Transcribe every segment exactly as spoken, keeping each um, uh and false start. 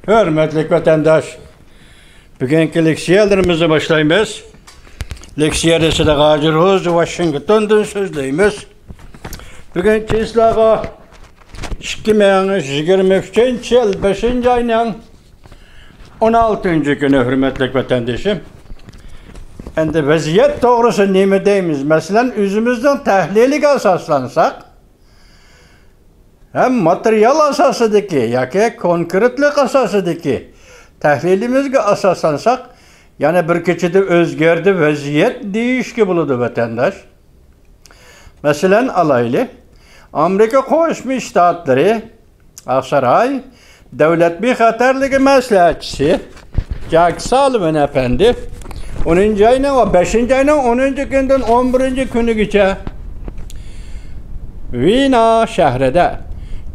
ھۆرمەتلىك ۋەتەنداش، بۈگۈنكى لېكسىيەلىرىمىزنى باشلايمىز. لېكسىيە رەئىسى ھاجى روز، ۋاشىنگتوندىن سۆزلەيمىز. بۈگۈن چىسلاغا ئىككى مىڭ يىگىرمە ئۈچىنچى يىل بەشىنچى ئاينىڭ ئون ئالتىنچى كۈنى، ھۆرمەتلىك ۋەتەندىشىم. ئەمدى ۋەزىيەت توغرىسىدا نېمە دەيمىز؟ مەسىلەن، ئۆزىمىزنىڭ تەھلىلىگە ئاساسلانساق، ھەم ماتېرىيال ئاساسىدىكى ياكى كونكرېتلىق ئاساسىدىكى تەھلىلىمىزگە ئاساسلانساق، يەنە بىر كېچىدە ئۆزگەردى ۋەزىيەت دېيىشكە بولىدۇ، ۋەتەنداش. مەسىلەن ئالايلى، ئامېرىكا قوشما شتاتلىرى، ئاقساراي دۆلەت بىخەتەرلىكى مەسلىھەتچىسى جاك سالىۋان ئەپەندى ئونىنچى ئاينىڭ ۋە بەشىنچى ئاينىڭ ئونىنچى كۈنىدىن ئون بىرىنچى كۈنىگىچە ۋېنا شەھىرىدە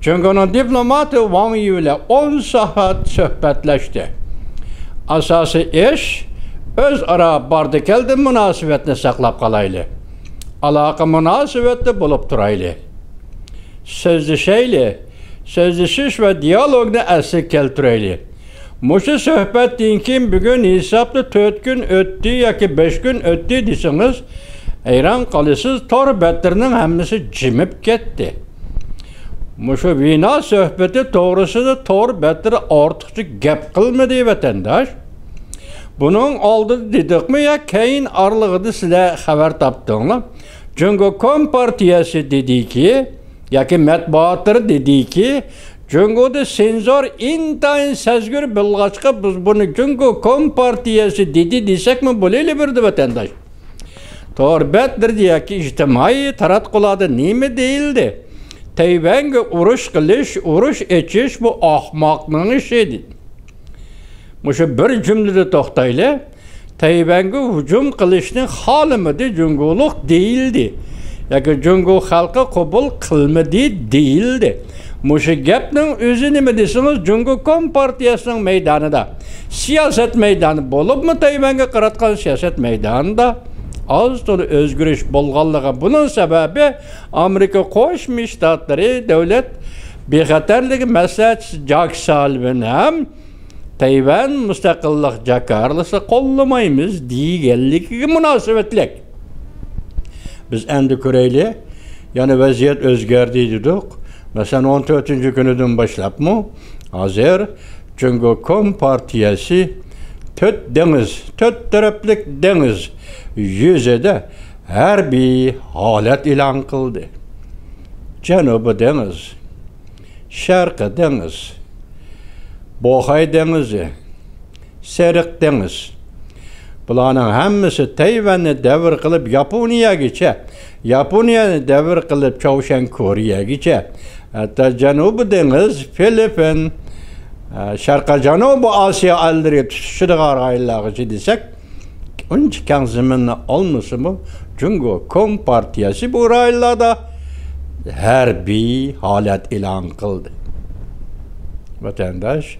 جۇڭگونىڭ دىپلوماتى ۋاڭ يى بىلەن ئون سائەت سۆھبەتلەشتى. ئاساسىي ئىش، ئۆزئارا باردى-كەلدى مۇناسىۋەتنى ساقلاپ قالايلى. ئالاقە مۇناسىۋەتتە بولۇپ تۇرايلى. سۆزلىشەيلى. سۆزلىشىش ۋە دىيالوگنى ئەسلىگە كەلتۈرەيلى. مۇشۇ سۆھبەتتىن كېيىن بۈگۈن ھېسابتا تۆت كۈن ئۆتتى ياكى بەش كۈن ئۆتتى دېسىڭىز، ھەيران قالىسىز، تور بەتلىرىنىڭ ھەممىسى جىمىپ كەتتى. مۇشۇ ۋېنا سۆھبىتى توغرىسىدا تور بەتلىرى ئارتۇقچە گەپ قىلمىدى، ۋەتەنداش. بۇنىڭ ئالدىدا دېدۇقمۇ يا كەينى ئارىلىقىدا سىلەر خەۋەر تاپتىڭلار؟ جۇڭگو كومپارتىيەسى دېدىكى، ياكى مەتبۇئاتلىرى دېدىكى، جۇڭگودا سېنزور ئىنتايىن سەزگۈر بولغاچقا، بىز بۇنى جۇڭگو كومپارتىيەسى دېدى دېسەكمۇ بولۇۋېرىدۇ، ۋەتەنداش. تور بەتلىرىدە ياكى ئىجتىمائىي تاراتقۇلاردا نېمە دېيىلدى؟ تەيۋەنگە ئۇرۇش قىلىش، ئۇرۇش ئېچىش، بۇ ئاخماقنىڭ ئىشى، دېدى. مۇشۇ بىر جۈملىدە توختايلى. تەيۋەنگە ھۇجۇم قىلىشنى خالىمىدى جۇڭگولۇق دېيىلدى. ياكى جۇڭگو خەلقى قوبۇل قىلمىدى دېيىلدى. مۇشۇ گەپنىڭ ئۆزى نېمە دېسىڭىز، جۇڭگو كومپارتىيەسىنىڭ مەيدانىدا، سىياسەت مەيدانى بولۇپمۇ تەيۋەنگە قاراتقان سىياسەت مەيدانىدا ئاز-تولا ئۆزگىرىش بولغانلىقى، بۇنىڭ سەۋەبى ئامېرىكا قوشما شتاتلىرى دۆلەت بىخەتەرلىكى مەسلىھەتچىسى جاك سالىۋان ھەم تەيۋەن مۇستەقىللىق جاكارلىسى قوللىمايمىز دېگەنلىكىگە مۇناسىۋەتلىك. بىز ئەمدى كۆرەيلى، يەنە ۋەزىيەت ئۆزگەردى دېدۇق. مەسىلەن، ئون تۆتىنچى كۈنىدىن باشلاپمۇ ھازىر جۇڭگو كومپارتىيەسى تۆت دېڭىز، تۆت تەرەپلىك دېڭىز يۈزىدە ھەربىي ھالەت ئېلان قىلدى. جەنۇبىي دېڭىز، شەرقىي دېڭىز، بوخەي دېڭىزى، سېرىق دېڭىز. بۇلارنىڭ ھەممىسى تەيۋەننى دەۋر قىلىپ ياپونىيەگىچە، ياپونىيەنى دەۋر قىلىپ چاۋشيەن كورېيەگىچە، ھەتتا جەنۇبىي دېڭىز، فىلىپپىن، ئە، شەرقىي جەنۇبىي ئاسىيا ئەللىرىگە تۇتىشىدىغان رايونلارغىچە دېسەك، ئۇنچە كەڭ زېمىننى ئالمىسىمۇ، جۇڭگو كومپارتىيەسى بۇ رايونلاردا ھەربىي ھالەت ئېلان قىلدى. ۋەتەنداش،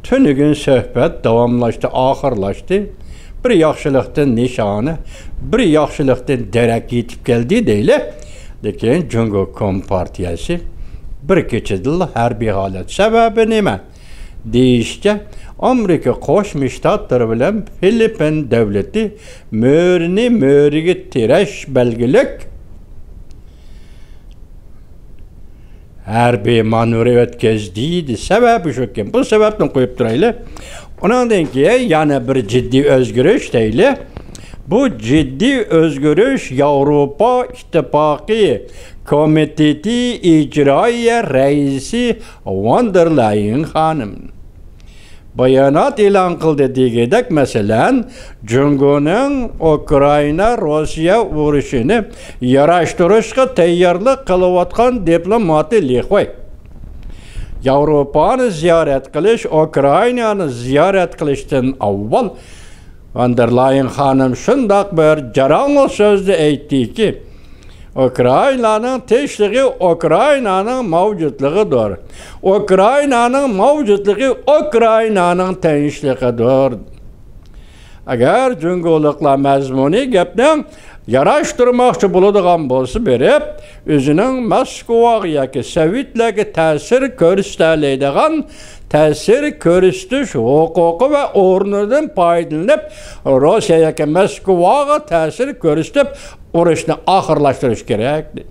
تۈنۈگۈن سۆھبەت داۋاملاشتى، ئاخىرلاشتى. بىر ياخشىلىقتىن نىشانە، بىر ياخشىلىقتىن دېرەك يېتىپ كەلدى دەيلى. لېكىن جۇڭگو كومپارتىيەسى بىر كېچىدىلا ھەربىي ھالەت. سەۋەبى نېمە؟ دېيىشىچە، ئامېرىكا قوشما شتاتلىرى بىلەن فىلىپپىن دۆلىتى مۈرىنى مۈرىگە تىرەش بەلگىلىك ھەربىي مانېۋىر ئۆتكۈزدى. سەۋەبى شۇكى، بۇ سەۋەبتىن قويۇپ تۇرايلى. ئۇنىڭدىن كېيىن يەنە بىر جىددىي ئۆزگىرىش دەيلى. بۇ جىددىي ئۆزگىرىش ياۋروپا ئىتتىپاقى كومىتېتى ئىجرائىيە رەئىسى ۋان دېر لايېن خانىم بايانات ئېلان قىلدى دېگۈدەك، مەسىلەن، جۇڭگونىڭ ئۇكرائىنا، روسىيە ئۇرۇشىنى ياراشتۇرۇشقا تەييارلىق قىلىۋاتقان دىپلوماتى لى خۇي ياۋروپانى زىيارەت قىلىش، ئۇكرائىنانى زىيارەت قىلىشتىن ئاۋۋال ۋان دېر لايېن خانىم شۇنداق بىر جاراڭلىق سۆزدە ئېيتتىكى، ئۇكرائىنانىڭ تىنچلىقى ئۇكرائىنانىڭ مەۋجۇتلۇقىدۇر. ئۇكرائىنانىڭ مەۋجۇتلۇقى ئۇكرائىنانىڭ تىنچلىقىدۇر. ئەگەر جۇڭگولۇقلار مەزمۇنىي گەپنىڭ ياراشتۇرماقچى بولىدىغان بولسا، بېرىپ، ئۆزىنىڭ موسكۋاغا ياكى سوۋېتلەرگە تەسىر كۆرسىتەلەيدىغان، تەسىر كۆرسىتىش ھوقۇقى ۋە ئورنىدىن پايدىلىنىپ، روسىيە ياكى موسكۋاغا تەسىر كۆرسىتىپ، ئۇرۇشنى ئاخىرلاشتۇرۇش كېرەك، دېدى.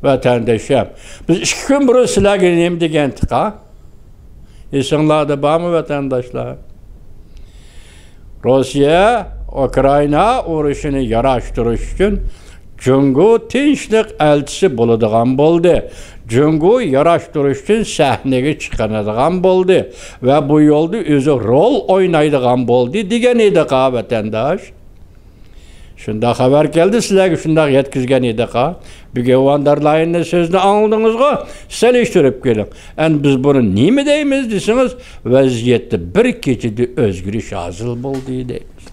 ۋەتەندىشىم، بىز ئىككى كۈن بۇرۇن سىلەرگە نېمە دېگەنتىقا؟ ئېسىڭلاردا بارمۇ، ۋەتەنداشلار؟ روسىيە ئۇكرائىنا ئۇرۇشىنى ياراشتۇرۇش ئۈچۈن جۇڭگو تىنچلىق ئەلچىسى بولىدىغان بولدى. جۇڭگو ياراشتۇرۇش ئۈچۈن سەھنىگە چىقىدىغان بولدى ۋە بۇ يولدا ئۆزى رول ئوينايدىغان بولدى، دېگەن ئىدىقا، ۋەتەنداش. شۇنداق خەۋەر كەلدى، سىلەرگە شۇنداق يەتكۈزگەن ئىدىقا. بۈگۈن ۋان دېر لايېننىڭ سۆزىنى ئاڭلىدىڭىزغۇ؟ سېلىشتۇرۇپ كۆرۈڭ. ئەمدى بىز بۇنى نېمە دەيمىز دېسىڭىز، ۋەزىيەتتە بىر كېچىدە ئۆزگىرىش ھاسىل بولدى دەيمىز.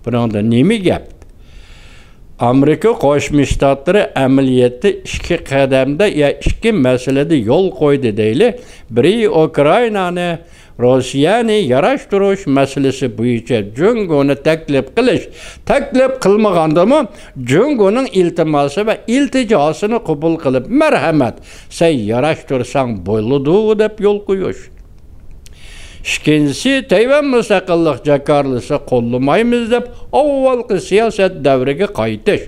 بۇنىڭدا نېمە گەپ؟ ئامېرىكا قوشما شتاتلىرى ئەمەلىيەتتە ئىككى قەدەمدە يا ئىككى مەسىلىدە يول قويدى دەيلى. بىرى ئۇكرائىنانى، روسىيەنى ياراشتۇرۇش مەسىلىسى بويىچە جۇڭگونى تەكلىپ قىلىش، تەكلىپ قىلمىغاندىمۇ جۇڭگونىڭ ئىلتىماسى ۋە ئىلتىجاسىنى قوبۇل قىلىپ، مەرھەمەت، سەن ياراشتۇرساڭ بولىدۇ، دەپ يول قويۇش. ئىككىنچىسى، تەيۋەن مۇستەقىللىق جاكارلىسى قوللىمايمىز دەپ، ئاۋۋالقى سىياسەت دەۋرىگە قايتىش.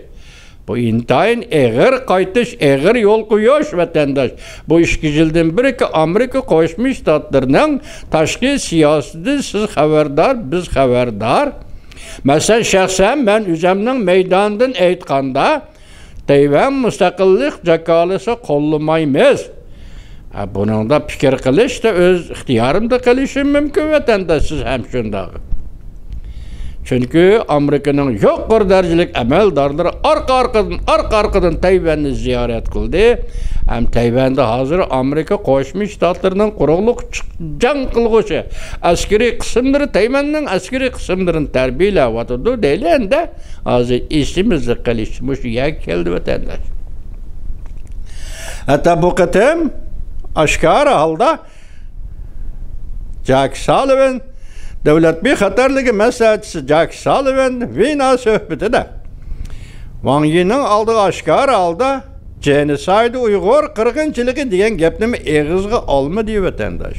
بۇ ئىنتايىن ئېغىر قايتىش، ئېغىر يول قويۇش، ۋەتەنداش. بۇ ئىككى يىلدىن بېرىكى ئامېرىكا قوشما شتاتلىرىنىڭ تاشقى سىياسىتىدىن سىز خەۋەردار، بىز خەۋەردار. مەسىلەن، شەخسەن مەن ئۆزەمنىڭ مەيدانىدىن ئېيتقاندا، تەيۋەن مۇستەقىللىق جاكارلىسى قوللىمايمىز. ھە، بۇنىڭدا پىكىر قىلىشتا ئۆز ئىختىيارىمدا قىلىشىم مۇمكىن، ۋەتەنداش، سىز ھەم شۇنداق. چۈنكى ئامېرىكىنىڭ يۇقىرى دەرىجىلىك ئەمەلدارلىرى ئارقا-ئارقىدىن، ئارقا-ئارقىدىن تەيۋەننى زىيارەت قىلدى. ھەم تەيۋەندە ھازىر ئامېرىكا قوشما شتاتلىرىنىڭ قۇرۇقلۇق چىق-، جەڭ قىلغۇچى ئەسكىرىي قىسىملىرى تەيۋەننىڭ ئەسكىرىي قىسىملىرىنى تەربىيەلەۋاتىدۇ دەيلى ئەمدى. ھازىر ئېسىمىزدە قېلىش مۇشۇ يەرگە كەلدى، ۋەتەنداش. ھەتتا بۇ قېتىم ئاشكارا ھالدا جاك سالىۋان، دۆلەت بىخەتەرلىكى مەسلىھەتچىسى جاك سالىۋان ۋېنا سۆھبىتىدە ۋاڭ يىنىڭ ئالدىغا ئاشكارا ھالدا جېنوسايد، ئۇيغۇر قىرغىنچىلىقى دېگەن گەپنىمۇ ئېغىزغا ئالمىدى، ۋەتەنداش.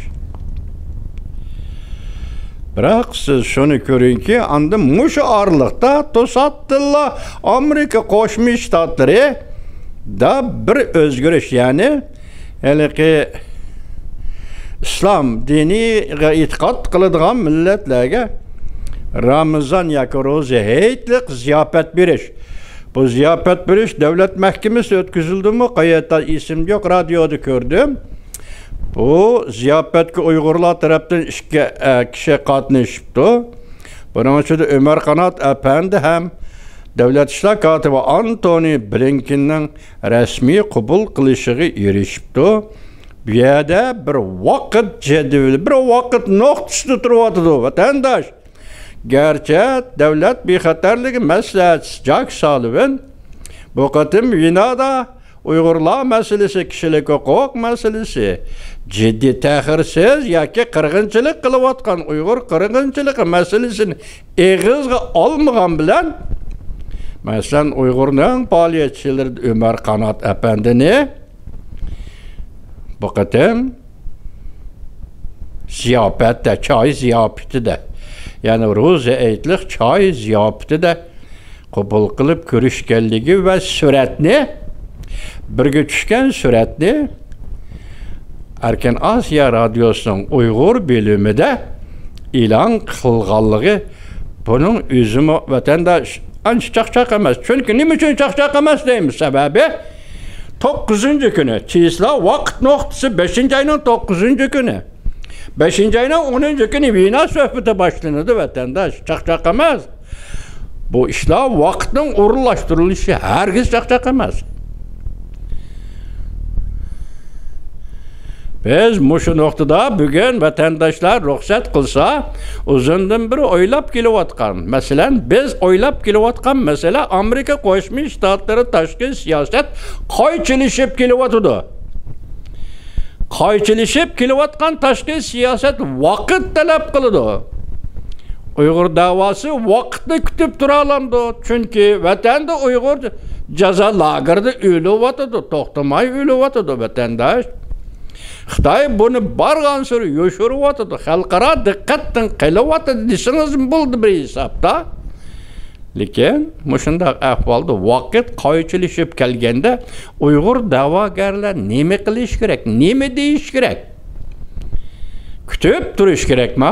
بىراق سىز شۇنى كۆرۈڭكى، ئاندىن مۇشۇ ئارىلىقتا توساتتىنلا ئامېرىكا قوشما شتاتلىرىدا بىر ئۆزگىرىش، يەنى ھېلىقى ئىسلام دىنىغا ئېتىقاد قىلىدىغان مىللەتلەرگە رامىزان ياكى روزا ھېيتلىق زىياپەت بېرىش. بۇ زىياپەت بېرىش دۆلەت مەھكىمىسى ئۆتكۈزۈلدىمۇ، قەيەردە ئېسىمدە يوق، رادىيودا كۆردۈم. بۇ زىياپەتكە ئۇيغۇرلار تەرەپتىن ئىككى، ئە، كىشى قاتنىشىپتۇ. بۇنىڭ ئىچىدە ئۆمەر قانات ئەپەندى ھەم دۆلەت ئىشلار كاتىپى ئانتونى بلىنكېننىڭ رەسمىي قوبۇل قىلىشىغا ئېرىشىپتۇ. بۇ يەردە بىر ۋاقىت جەدۋىلى، بىر ۋاقىت نۇقتىسىدا تۇرۇۋاتىدۇ، ۋەتەنداش. گەرچە دۆلەت بىخەتەرلىكى مەسلىھەتچىسى جاك سالىۋان بۇ قېتىم ۋېنادا ئۇيغۇرلار مەسىلىسى، كىشىلىك ھوقۇق مەسىلىسى، جىددىي تەخىرسىز ياكى قىرغىنچىلىق قىلىۋاتقان ئۇيغۇر قىرغىنچىلىقى مەسىلىسىنى ئېغىزغا ئالمىغان بىلەن، مەسىلەن، ئۇيغۇرنىڭ پائالىيەتچىلىرى ئۆمەر قانات ئەپەندىنى بۇ قېتىم زىياپەتتە، چاي زىياپىتىدە، يەنى روزا ھېيتلىق چاي زىياپىتىدە قوبۇل قىلىپ كۆرۈشكەنلىكى ۋە سۈرەتنى، بىرگە چۈشكەن سۈرەتنى ئەركىن ئاسىيا رادىيوسىنىڭ ئۇيغۇر بۆلۈمىدە ئېلان قىلغانلىقى، بۇنىڭ ئۆزىمۇ، ۋەتەنداش، ئانچە چاقچاق ئەمەس. چۈنكى نېمە ئۈچۈن چاقچاق ئەمەس دەيمىز؟ سەۋەبى، توققۇزىنچى كۈنى، چىسلا، ۋاقىت نۇقتىسى بەشىنچى ئاينىڭ توققۇزىنچى كۈنى. بەشىنچى ئاينىڭ ئونىنچى كۈنى ۋېنا سۆھبىتى باشلىنىدۇ، ۋەتەنداش. چاقچاق ئەمەس. بۇ ئىشلار ۋاقىتنىڭ ئورۇنلاشتۇرۇلۇشى ھەرگىز چاقچاق ئەمەس. بىز مۇشۇ نۇقتىدا بۈگۈن ۋەتەنداشلار رۇخسەت قىلسا، ئۇزۇندىن بېرى ئويلاپ كېلىۋاتقان، مەسىلەن، بىز ئويلاپ كېلىۋاتقان مەسىلە ئامېرىكا قوشما شتاتلىرى تاشقى سىياسەت قايچىلىشىپ كېلىۋاتىدۇ. قايچىلىشىپ كېلىۋاتقان تاشقى سىياسەت ۋاقىت تەلەپ قىلىدۇ. ئۇيغۇر دەۋاسى ۋاقىتنى كۈتۈپ تۇرالامدۇ؟ چۈنكى ۋەتەندە ئۇيغۇر جازا لاگېرىدا ئۆلۈۋاتىدۇ، توختىماي ئۆلۈۋاتىدۇ ۋەتەنداش. خىتاي بۇنى بارغانسېرى يوشۇرۇۋاتىدۇ، خەلقئارا دىققەتتىن قېلىۋاتىدۇ دېسىڭىزمۇ بولىدۇ بىر ھېسابتا. لېكىن مۇشۇنداق ئەھۋالدا ۋاقىت قايچىلىشىپ كەلگەندە، ئۇيغۇر دەۋاگەرلەر نېمە قىلىش كېرەك؟ نېمە دېيىش كېرەك؟ كۈتۈپ تۇرۇش كېرەكما؟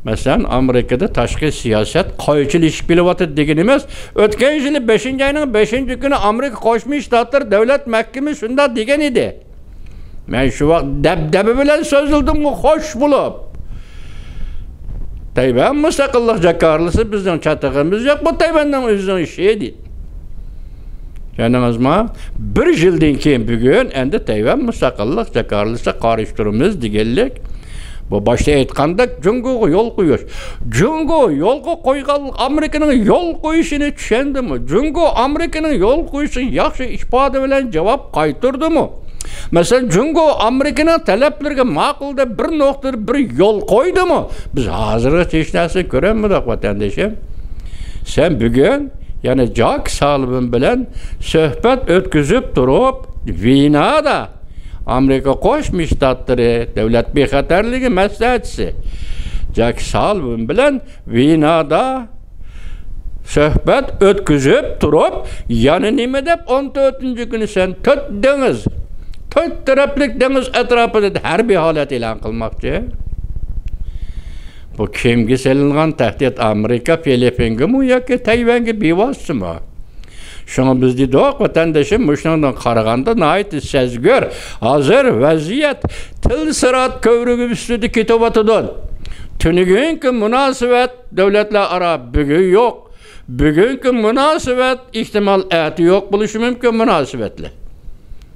مەسىلەن، ئامېرىكىدا تاشقى سىياسەت قايچىلىشىپ كېلىۋاتىدۇ دېگىنىمىز، ئۆتكەن يىلى بەشىنچى ئاينىڭ بەشىنچى كۈنى ئامېرىكا قوشما شتاتلىرى دۆلەت مەھكىمىسى شۇنداق دېگەن ئىدى. مەن شۇ ۋاقىت دەبدەبە بىلەن سۆزلىدىمغۇ، خوش بولۇپ. تەيۋەن مۇستەقىللىق جاكارلىسا، بىزنىڭ چاتىقىمىز يوق، بۇ تەيۋەننىڭ ئۆزىنىڭ ئىشى، دېدى. چۈشەندىڭىزمۇ؟ بىر يىلدىن كېيىن بۈگۈن ئەمدى تەيۋەن مۇستەقىللىق جاكارلىسا قارشى تۇرىمىز دېگەنلىك. بۇ باشتا ئېيتقاندەك جۇڭگوغا يول قويۇش. جۇڭگو يولغا قويغان، ئامېرىكىنىڭ يول قويۇشىنى چۈشەندىمۇ؟ جۇڭگو ئامېرىكىنىڭ يول قويۇشىغا ياخشى ئىپادە بىلەن جاۋاب قايتۇردىمۇ؟ مەسىلەن، جۇڭگو ئامېرىكىنىڭ تەلەپلىرىگە ماقۇل دەپ بىر نۇقتىدا بىر يول قويدىمۇ؟ بىز ھازىرغىچە ھېچ نەرسىنى كۆرەلمىدۇق، ۋەتەندىشىم. سەن بۈگۈن يەنە جاك سالۋىن بىلەن سۆھبەت ئۆتكۈزۈپ تۇرۇپ، ۋېنادا ئامېرىكا قوشما شتاتلىرى دۆلەت بىخەتەرلىكى مەسلىھەتچىسى جاك سالۋىن بىلەن ۋېنادا سۆھبەت ئۆتكۈزۈپ تۇرۇپ، يەنە نېمە دەپ ئون تۆتىنچى كۈنى سەن تۆت دېڭىز، تۆت تەرەپلىك دېڭىز ئەتراپىدا ھەربىي ھالەت ئېلان قىلماقچى؟ بۇ كىمگە سېلىنغان تەھدىت؟ ئامېرىكا، فىلىپپىنگىمۇ ياكى تەيۋەنگە بىۋاسىتىمۇ؟ شۇڭا بىز دېدۇق، ۋەتەندىشىم، مۇشۇنىڭدىن قارىغاندا ناھايىتى سەزگۈر. ھازىر ۋەزىيەت تىل سىرات كۆۋرۈكى ئۈستىدە كېتىۋاتىدۇ. تۈنۈگۈنكى مۇناسىۋەت دۆلەتلەر ئارا بۈگۈن يوق. بۈگۈنكى مۇناسىۋەت ئېھتىمال ئەتە يوق بولۇشى مۇمكىن مۇناسىۋەتلەر.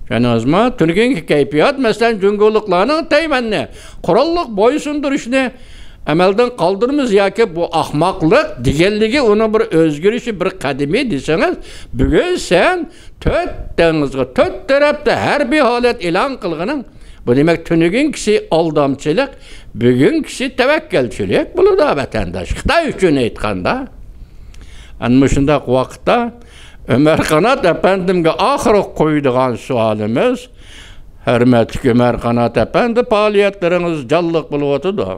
چۈشەندىڭىزمۇ؟ تۈنۈگۈنكى كەيپىيات، مەسىلەن، جۇڭگولۇقلارنىڭ تەيۋەننى قوراللىق بويسۇندۇرۇشنى ئەمەلدىن قالدۇرىمىز ياكى بۇ ئاخماقلىق دېگەنلىكى، ئۇنىڭ بىر ئۆزگىرىشى، بىر قەدىمى دېسىڭىز، بۈگۈن سەن تۆت دېڭىزغا، تۆت تەرەپتە ھەربىي ھالەت ئېلان قىلغىنىڭ، بۇ دېمەك، تۈنۈگۈنكىسى ئالدامچىلىق، بۈگۈنكىسى تەۋەككەلچىلىك بولىدۇ، ۋەتەنداش. خىتاي ئۈچۈن ئېيتقاندا، ئەنە مۇشۇنداق ۋاقىتتا ئۆمەر قانات ئەپەندىمگە ئاخىرقى قويىدىغان سوئالىمىز، ھۆرمەتلىك ئۆمەر قانات ئەپەندى، پائالىيەتلىرىڭىز جانلىق بولۇۋاتىدۇ.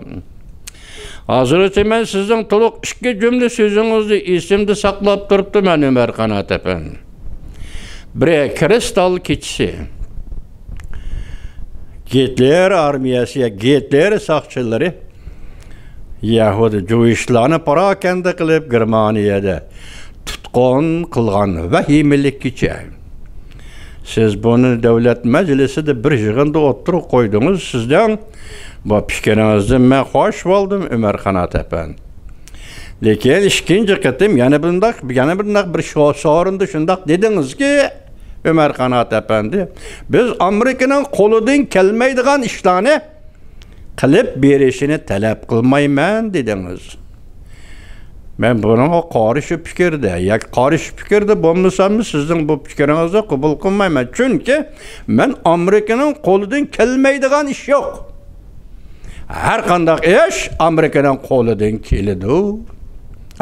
ھازىرغىچە مەن سىزنىڭ تولۇق ئىككى جۈملە سۆزىڭىزنى ئېسىمدە ساقلاپ تۇرۇپتىمەن، ئۆمەر قانات ئەپەندى. بىرى، كرىستال كېچىسى. گىتلېر ئارمىيەسى، گىتلېر ساقچىلىرى يەھۇدىي جۇۋىشلارنى پاراكەندە قىلىپ، گېرمانىيەدە تۇتقۇن قىلغان ۋەھىمىلىك كېچە. سىز بۇنى دۆلەت مەجلىسىدە بىر يىغىندا ئوتتۇرىغا قويدىڭىز. سىزنىڭ بۇ پىكرىڭىزدىن مەن خوش بولدۇم، ئۆمەر قانات ئەپەندى. لېكىن ئىككىنچى قېتىم يەنە بۇنداق، يەنە بۇنداق بىر شو-، سورۇندا شۇنداق دېدىڭىزكى، ئۆمەر قانات ئەپەندى، بىز ئامېرىكىنىڭ قولىدىن كەلمەيدىغان ئىشلارنى قىلىپ بېرىشىنى تەلەپ قىلمايمەن، دېدىڭىز. مەن بۇنىڭغا قارشى پىكىردە، ياكى قارشى پىكىردە بولمىساممۇ، سىزنىڭ بۇ پىكرىڭىزنى قوبۇل قىلمايمەن. چۈنكى مەن ئامېرىكىنىڭ قولىدىن كەلمەيدىغان ئىش يوق. ھەر قانداق ئىش ئامېرىكىنىڭ قولىدىن كېلىدۇ.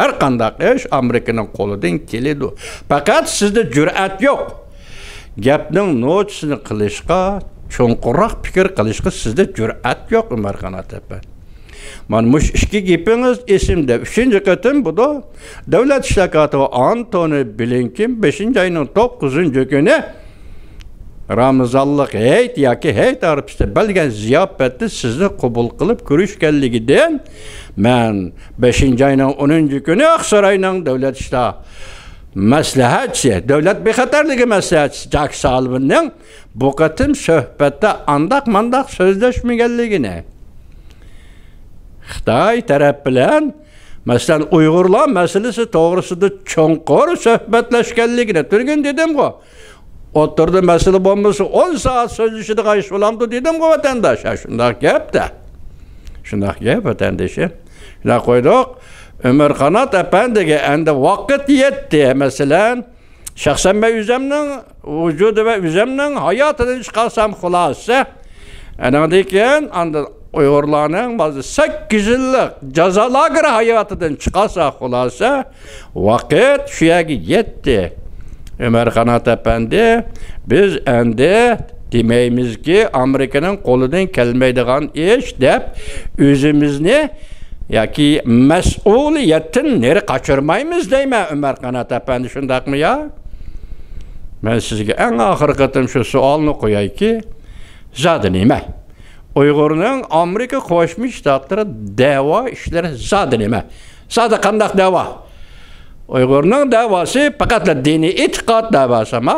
ھەر قانداق ئىش ئامېرىكىنىڭ قولىدىن كېلىدۇ. پەقەت سىزدە جۈرئەت يوق. گەپنىڭ نوچىسىنى قىلىشقا، چوڭقۇرراق پىكىر قىلىشقا سىزدە جۈرئەت يوق، ئۆمەر قانات ئەپەندى. مانا مۇشۇ ئىككى گېپىڭىز ئېسىمدە. ئۈچىنچى قېتىم بۇدۇ، دۆلەت ئىشلار كاتىپى ئانتونى بلىنكېن بەشىنچى ئاينىڭ توققۇزىنچى كۈنى رامىزانلىق ھېيت ياكى ھېيت ئارپىسىدا بەرگەن زىياپەتتە سىزنى قوبۇل قىلىپ كۆرۈشكەنلىكىدىن، مەن بەشىنچى ئاينىڭ ئونىنچى كۈنى ئاقساراينىڭ دۆلەت ئىشلار مەسلىھەتچىسى، دۆلەت بىخەتەرلىكى مەسلىھەتچىسى جاك سالۋىننىڭ بۇ قېتىم سۆھبەتتە ئانداق-مانداق سۆزلەشمىگەنلىكىنى، خىتاي تەرەپ بىلەن، مەسىلەن، ئۇيغۇرلار مەسىلىسى توغرىسىدا چوڭقۇر سۆھبەتلەشكەنلىكىنى، تۈنۈگۈن دېدىمغۇ، ئوتتۇرىدا مەسىلە بولمىسا، ئون سائەت سۆزلىشىدىغان ئىش بولامدۇ دېدىمغۇ، ۋەتەنداش. ھە، شۇنداق گەپ-دە. شۇنداق گەپ، ۋەتەندىشىم. شۇنداق قويدۇق. ئۆمەر قانات ئەپەندىگە ئەمدى ۋاقىت يەتتى. مەسىلەن، شەخسەن مەن ئۆزۈمنىڭ ۋۇجۇدى ۋە ئۆزۈمنىڭ ھاياتىدىن چىقارسام خۇلاسە، ئانىڭدىن كېيىن ئاندىن ئۇيغۇرلارنىڭ مازى سەككىز يىللىق جازا لاگېرى ھاياتىدىن چىقارسا، خۇلاسە، ۋاقىت شۇ يەرگە يەتتى. ئۆمەر قانات ئەپەندى، بىز ئەندى دېمەيمىزكى، ئامېرىكىنىڭ قولىدىن كەلمەيدىغان ئىش دەپ، ئۆزىمىزنى ياكى مەسئۇلىيەتتىن نېرى قاچۇرمايمىز دەيمەن، ئۆمەر قانات ئەپەندى، شۇنداقمۇ يا؟ مەن سىزگە ئەڭ ئاخىرقى قېتىم شۇ سوئالنى قويايكى، زادى نېمە؟ ئۇيغۇرنىڭ ئامېرىكا قوشما شتاتلىرى دەۋا ئىشلىرى زادى نېمە؟ زادى قانداق دەۋا؟ ئۇيغۇرنىڭ دەۋاسى پەقەتلا دىنىي ئېتىقاد دەۋاسىما؟